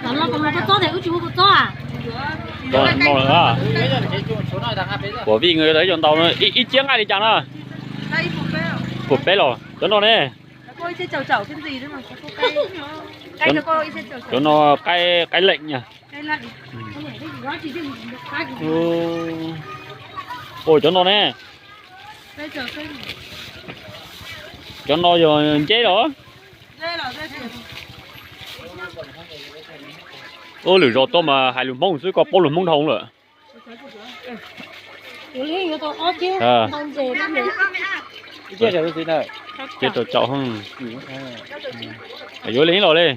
Tod no lawm a. Kuv vij nws yuav tau ib co ntau no, ib ciab nqaij li cas no? Puas peb los? Cov no ne? Cov no qaib leem na. Ua cov no ne? Cov no yog nceb los? Ua lwm zaus tuaj mas hais lus Hmoob xwb, koj paub lus Hmoob dhau lawm. Cia rau caum, yuav li los li.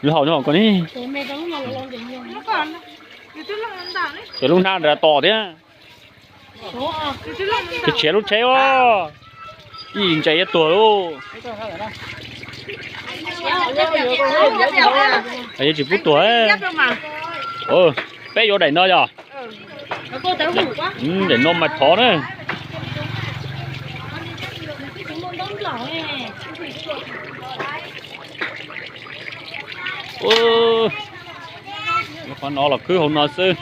Lub hau nyob ko ni. Cov lub hnab nrad tos thiab. Tus tshiav lub tsheb os. Ib ntses yuav tuag lauj. Yeej tsis pub tuag. Peb yuav daim no yog? Daim no mas thov na. Qhov no los khwb hauv no xwb.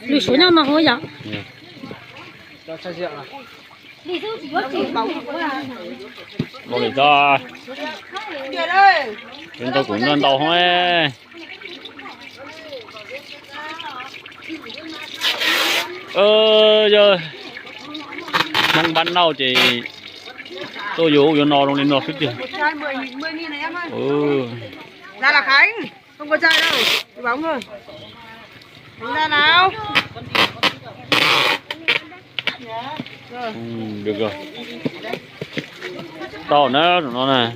Lwm suav nyob no hauv yom. Ua li txog ntau kuv noj ntau hov. Yog Hmoob npab nauj ces tuaj yuav ub yuav no zoo li no xwb tiag. Tau na, no na.